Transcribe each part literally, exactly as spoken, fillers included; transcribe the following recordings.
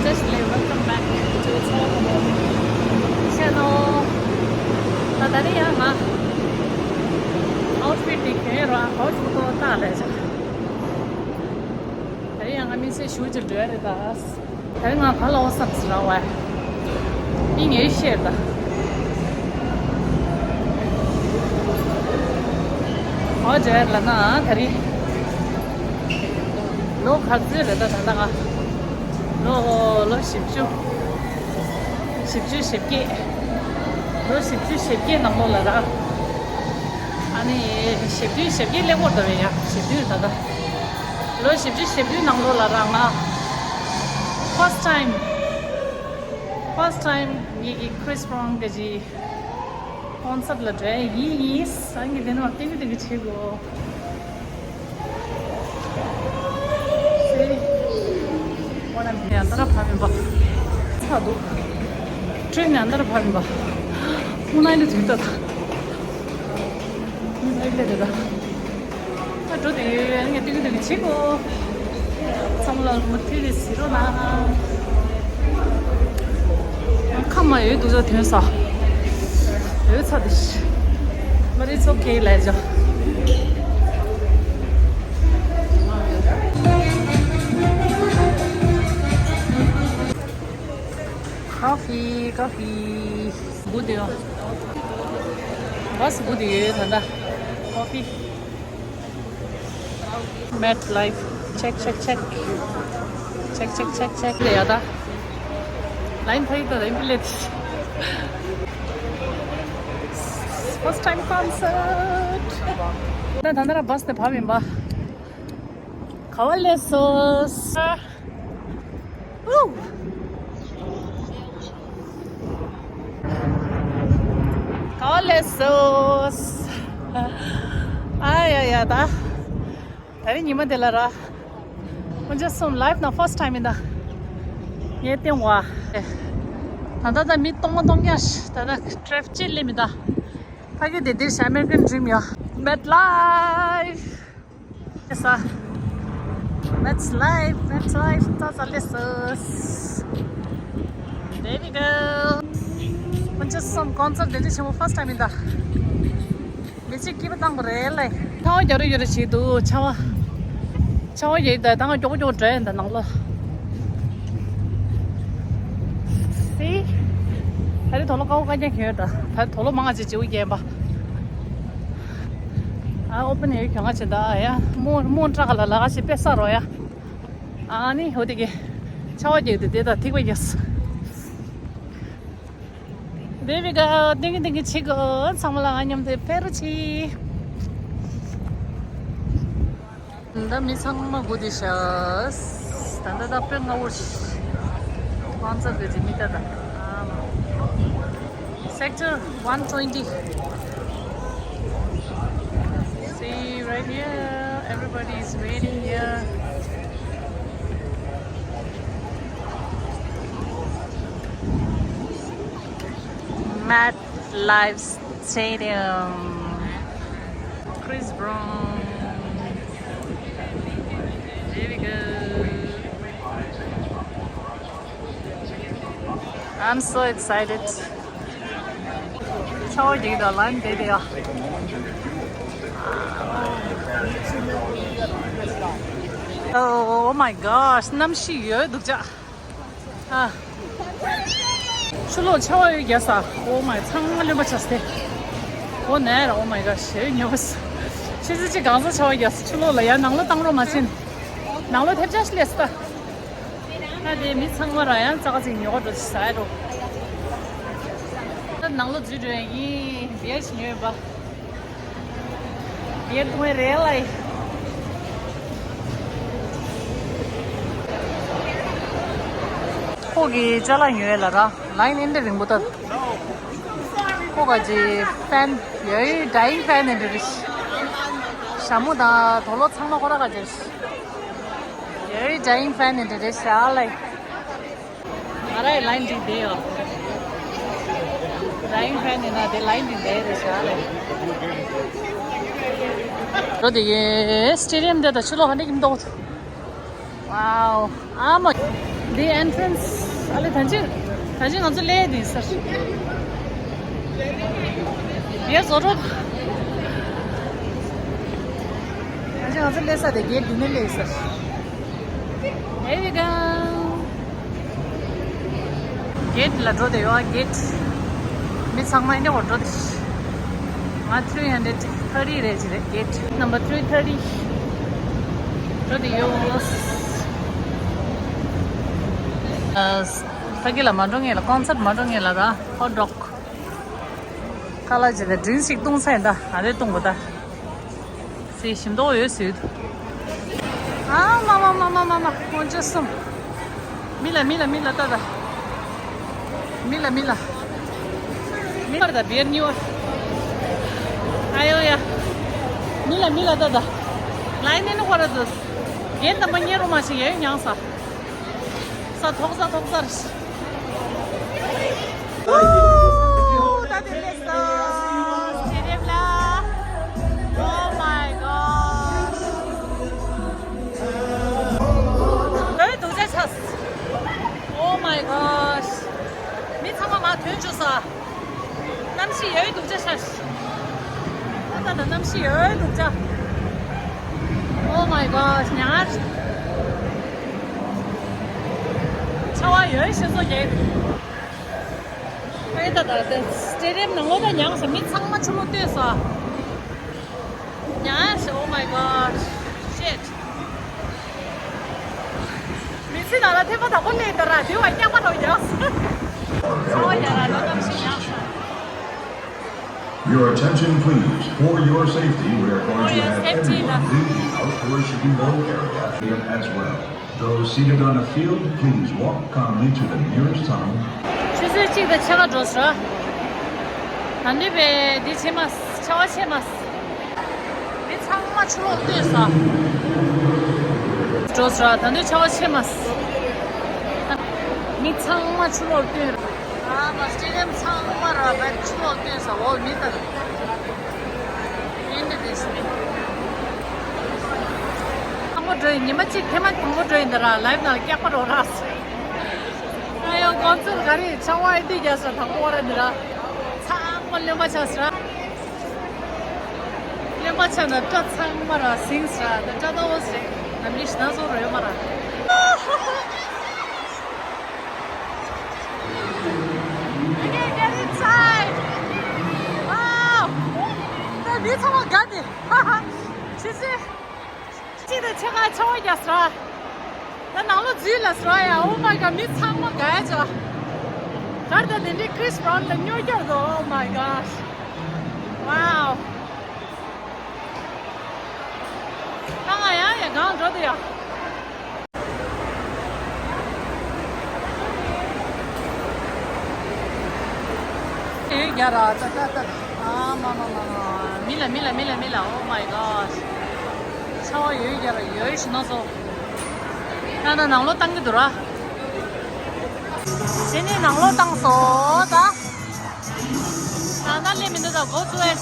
བཀྲ་ཤིས་བདེ་ལེགས། Welcome back to Channel. ད་ད་རེས་ཡང་ང་ཨའུ་ཊི་ཕིཊ་འདི་གྱོན་རོགས། ཨའུ་ཊི་ཕིཊ་ཏོག་ཏག་ལས་བྱ། ད་རེས་ཡང་ང་དམིགས་བསལ་ཞུ་ཅིག་འགྲོ་ཡ་རེད་ད། ད་རེས་ང་ག་ལ་འོ་བསམ་ཟེར་ར་བ། ཨི་ངའི་ཤེར་ད། ཨོ་ཇེ་ལ་ན་ད་རེས། ལོ་ག་ཚོད་རེད་ད་ད་ལྟ་ང་། ལོ་ལོ་བཞི་བཅུ། བཞི་བཅུ་ཞེ་བརྒྱད། ལོ་བཞི་བཅུ་ཞེ་བརྒྱད་ནང་ལོགས་ལ་ར། ཨ་ནི་ཞེ་བདུན་ཞེ་བརྒྱད་སླེབས་འགྲོ་བས་ཡ། ཞེ་བདུན་ད་ལྟ། ལོ་བཞི་བཅུ་ཞེ་བདུན་ནང་ལོགས་ལ་ར་ང་། First time. First time ངེད་ཀྱི་Chris Brown གི་ཀོན་སར་ལ་འགྲོ་ཡ་ཡིན། ཡིན་སང་གི་དེ་ནས་ཏིང་ཏིང་བྱེད་དགོས། སེ། ཨོ་ན་མི་ཡང་ད་ར་ཕ་མིན་པ། ཚ་འདུག་ཁྲོས་ནས་ད་ར་ཕ་མིན་པ། ཁོང་ན་ལས་དུས་ད་ད། ཁོང་ན་ལས་དུ་ད། ད་འགྲོ་དུས་ངས་ཏིག་ཏིག་བྱེད་དགོས། ཚང་མ་ལ་མུ་མཐུད་ནས་གཟིགས་རོགས་གནང་། ཁ་མ་ཡོད་འདུག་ས་ཐོན་ས། ཡོད་ཚ་དེ་ཤི། But it's okay ལས་ཅོ། Coffee, coffee. སྒུག་བསྡད་ཡོད། བྷ་སི་སྒུག་བསྡད་ཡོད་ད་ལྟ། Coffee. Met Life. Check, check, check. Check, check, check, check. ལས་ཡ་ད། ལའིན་ཕ་ཡི་ད་ལའིན་པི་ལེ་ཏི། First time concert. ད་ད་ལྟ་ར་བྷ་སི་ནས་བབས་ཡིན་པ། ག་བ་ལས་སོ། ཨུ། ག་བ་ལས་སོ། ཨ་ཡ་ཡ་ད། ད་རེས་ཉི་མ་དེ་ལ་ར། ཁོང་ཚོ་གསུམ་ལའིབ་ནང་first time ཡིན་ད། ངས་བསྟན་བ། ད་ལྟ་ད་མི་སྟོང་མ་སྟོང་རྐྱང་ཞིག་ད་ལྟ་ཊེ་ཕིག་ཅིག་སླེབས་མི་ད། ཕ་གི་དེ་འདིར་ཤ་American Dream ཡ། Met Life. ས། Met Life, Met Life ད་ས་ལེ་སོ། There we go. ཁོང་ཚོ་གསུམ་ཀོན་སར་དེ་འདྲ་ཆེན་པོ་first time ཡིན་ད། མི་ཚེ་སྐྱིད་པོ་བཏང་དགོས་རེད་ལེ། ཆར་པ་རྒྱག་རེ་ཡོད་རེ་བྱེད་འདུག་ཆར་པ། ཆར་པ་རྒྱག་ད་ད་ང་མགྱོགས་མགྱོགས་འགྲོ་ཡིན་ད་ནང་ལོགས། See? ད་རེས་དུག་ལོག་དཀར་པོ་དཀར་རྐྱང་གྱོན་ཡོད་ད། ད་རེས་དུག་ལོག་མང་ང་ཅིག་བྱེད་དགོས་རྒྱན་པ། ཨ་ཨོ་པན་ཡོད་གྱོན་ང་བྱེད་ད་ཡ། མོ་མོ་ཏྲག་ལ་ལ་ག་ཞིག་དཔེ་ས་རོ་ཡ། ཨ་ནི་འོ་དེ་གི་ཆར་པ་རྒྱག་དུས་དེ་ད་ཐིགས་པ་རྒྱག་སོང་། There we go. ཏིང་ཏིང་བྱེད་དགོས། ཚང་མ་ལ་ང་མཉམ་དུ་ཕེབས་རོགས་གྱིས། ད་མི་ཚང་མ་སྒུག་བསྡད་ཤག་ད་ད་ད་དཔེ་སྔ་བོ་ཞིག་ཁོང་ཚོ་གི་མི་ད་ད། Sector one twenty. See right here, everybody is waiting here. MetLife Stadium. Chris Brown. There we go. I'm so excited. ཆར་པ་རྒྱག་གི་འདུག་ལན་དེ་དེ་ཡ། Oh, oh my gosh. གནམ་གཤིས་ཡོད་འདུག་ཅག་ཨ། ཆུ་ལོག་ཆར་པ་ཡོད་རྒྱག་ས། Oh my. ཚང་མ་རློན་པ་ཆགས་སེ། Oh ནས་ར། Oh my gosh. ཞེ་ཉོ་བ་སུ། ཆུ་ཚོད་གཅིག་གང་ས་ཆར་པ་རྒྱག་ས། ཆུ་ལོག་ལ་ཡ་ནང་ལོགས་བཏང་རོགས་མ་བྱེད། ནང་ལོགས་ཐེབས་ཆག་ཞིག་སླེབས་སོང་ད། ཨ་དེ་མི་ཚང་མ་ར་ཡང་ཙག་ཙིག་ཉོ་ག་འགྲོ་ས་རོ། ད་ནང་ལོགས་འཛུལ་འགྲོ་ཡ་ཡིན། བི་ཡར་ཞིག་ཉོས་པ། བི་ཡར་འཐུང་ཡ་རེད་ལ་ཡིན། ཁོ་གི་ཅ་ལག་ཉོ་ཡ་ལ་ར་ལ་ཡིན་འདི་རིང་པོ་ད། ཁོ་ག་ཅི་ཕན་ཡོད་ཡོད་ཌ་ཡིང་ཕན་འདི་རེད། ཞྭ་མོ་དང་དུག་ལོག་ཚང་མ་ཁོ་ར་ག་ཅི་རེད། ཡོད་ཌ་ཡིང་ཕན་འདི་རེད་ཤག་ལ། ང་རའི་ལ་ཡིན་འདི་དེ་ཡོད། ཌ་ཡིང་ཕན་འདི་ན་དེ་ལ་ཡིན་འདི་དེ་རེད་ཤག་ལ། རོ་དེ་གའི་སི་ཊེ་ཌི་ཡམ་དེ་དང་ཕྱི་ལོགས་ཧ་འདྲེ་གིམ་འདུག Wow. ཨ་མ། འདི་ཨེན་ཊི་རན་སི་ཨ་ལེ། ད་ཅི་ད་ཅི་ང་ཚོ་སླེབས་དེ་སར། ཡར་བཟོ་འགྲོ། ད་ཅི་ང་ཚོ་སླེབས་ས་དེ་གེ་ཊི་འདི་ནས་སླེབས་སར། Here we go. གེ་ཊི་ལ་འགྲོ་བསྡད་ཡོད། གེ་ཊི། མི་ཚང་མ་འདི་འདྲ་བར་འགྲོ་བསྡད་ཤག་ང་three hundred thirty རེད་ཅི་རེད། གེ་ཊི་number three thirty འགྲོ་བསྡད་ཡོད། ཨ། ཕ་གི་ལ་མ་འགྲོ་ངེས་ལ། ཀོན་སར་ཊི་མ་འགྲོ་ངེས་ལ་ར། ཧོཊ་ཌོག་ཁ་ལག་ཅིག་དང་ཌི་རིང་སི་ཅིག་བཏུང་ཚར་ཡིན། ད་ཨ་རེ་བཏུང་དགོས་ད། སེ་ཞིམ་མདོག་ཡོད་སྲིད། ཨ་མ་མ་མ་མ་མ་མ། དཀོན་མཆོག་གསུམ། མི་ལ་མི་ལ་མི་ལ་ལྟ་ད། མི་ལ་མི་ལ། མི་ལ་ད་བེར་ཉོ། ཨ་ཡོ་ཡ། མི་ལ་མི་ལ་ལྟ་ད། ལའི་ནི་ནི་ཧོ་ར་དུ། རྒན་དང་མ་ཉེ་རུ་མ་ཞིག་ཡོད་མྱངས་ས། ས་ཐོག་ས་ཐོག་ས་རེད། ད་དེ་ལས་སོ། སི་ཊེ་ཌི་ཡམ་ལ། Oh my God. ཨོ་སྡུག་ཅག་ཆགས། Oh my gosh. མི་ཚང་མ་མར་ཐོན་བཅུག་ས། གནམ་གཤིས་ཡོད་སྡུག་ཅག་ཆགས། ད་ད་གནམ་གཤིས་ཡོད་སྡུག་ཅག Oh my gosh. ཉར། ཆར་པ་ཡོད་ཤེས་སོ་རྒྱལ། ཨེ་ད་ད་ད་སི་ཊེ་ཌི་ཡམ་ནང་ལོགས་ད་མྱངས་ས། མི་ཚང་མ་ཆུ་ལོག་བཏོན་ས། ཉལ་ཤག Oh my God. Shit. མི་ཚེ་ནང་ལ་ཐེངས་མ་དང་པོ་སླེབས་ད་ར། དེ་བ་སྐྱག་པ་རོ་ཡག་ས། ཨོ་ཡ་ར་ལོ་གནམ་གཤིས་ཡག་ས། Your attention, please. For your safety, we are going to have everyone leave the outdoor shipping boat area as well. Those seated on the field, please walk calmly to the nearest tunnel. ཆུ་ཚོད་གཅིག་དང་ཕྱེད་ཀ་འགྲོ་སོང་། ད་འདི་བས་འདི་ཆེ་མ། ཆར་པ་ཆེ་མ། མི་ཚང་མ་ཆུ་ལོག་བཏོན་ས། འགྲོ་སོང་། ད་འདི་ཆར་པ་ཆེ་མ། མི་ཚང་མ་ཆུ་ལོག་བཏོན། ཨ་མ། སི་ཊེ་ཌི་ཡམ་ཚང་མ་ར་བས་ཆུ་ལོག་བཏོན་ས། འོ་མི་ད། ཡིན་འདི་དེ་སུ། དང་པོ་འགྲོ་ཡིན། ཉི་མ་གཅིག་ཐེངས་མ་དང་པོ་འགྲོ་ཡིན་ད་ར། ལའིབ་ནང་ལ་སྐྱག་པ་རོ་རག་སོང་། ཨ་ཡོ་དགོང་ཚུལ་ག་རེ་ཆར་པ་ཨེ་འདི་རྒྱག་ས། དང་པོ་བ་ར་འདི་ར། ཚང་མ་རློན་པ་ཆགས་སོང་ར། རློན་པ་ཆགས་ན་སྐྲ་ཚང་མ་ར་ཟིང་སོང་ར། ད་སྐྲ་ད་འོ་ཟིང་། ནམ་རྒྱུན་ཞིག་ན་བཟོ་རོལ་མ་ར། Okay, get inside. Wow. ད་མི་ཚང་མ་དགའ་སྟེ། ཆུ་ཚོད་གཅིག་དང་ཕྱེད་ཀ་ཆར་པ་རྒྱག་སོང་ར། ད་ནང་ལོགས་འཛུལ་ལ་སོང་ཡ། Oh my God. མི་ཚང་མ་དགའ་ཡ་ཆགས། གར་ད་དེ་འདྲའི་Chris Brown ལ་སྨྱོ་རྒྱག་འདུག Oh my gosh. Wow. ད་ང་ཡང་ཡང་གང་འགྲོ་འདུག་ཡ། ཡོད་རྒྱ་ར་ཙ་ཙ་ཙ། ཨ་མ་མ་མ་མ། མི་ལ་མི་ལ་མི་ལ་མི་ལ། Oh my gosh. ཆར་པ་ཡོད་རྒྱ་ར་ཡོད་ཤི་ན་སོ། ད་ད་ནང་ལོགས་བཏང་གི་འདུག་ར། དེ་ནས་ནང་ལོགས་བཏང་སོ་ད། ད་ད་ལས་མི་འདུག་ད་go to it.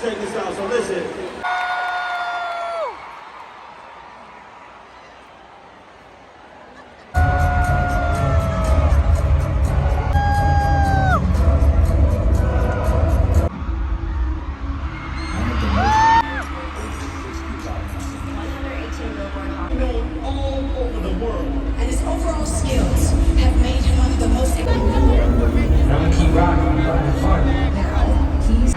Check this out. So listen. Known all over the world. And his overall skills have made him one of the most. Now keep rocking, having fun. Now he's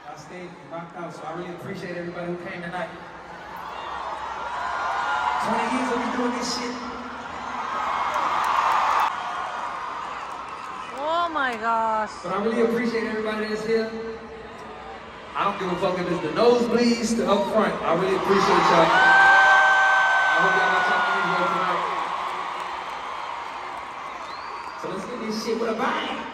Y'all stayed and rocked out, so I really appreciate everybody who came tonight. Twenty years of me doing this shit. Oh my gosh. But I really appreciate everybody that's here. I don't give a fuck if it's the nosebleeds to up front. I really appreciate y'all. I hope y'all got y'all money's worth tonight. So let's get this shit with a bang.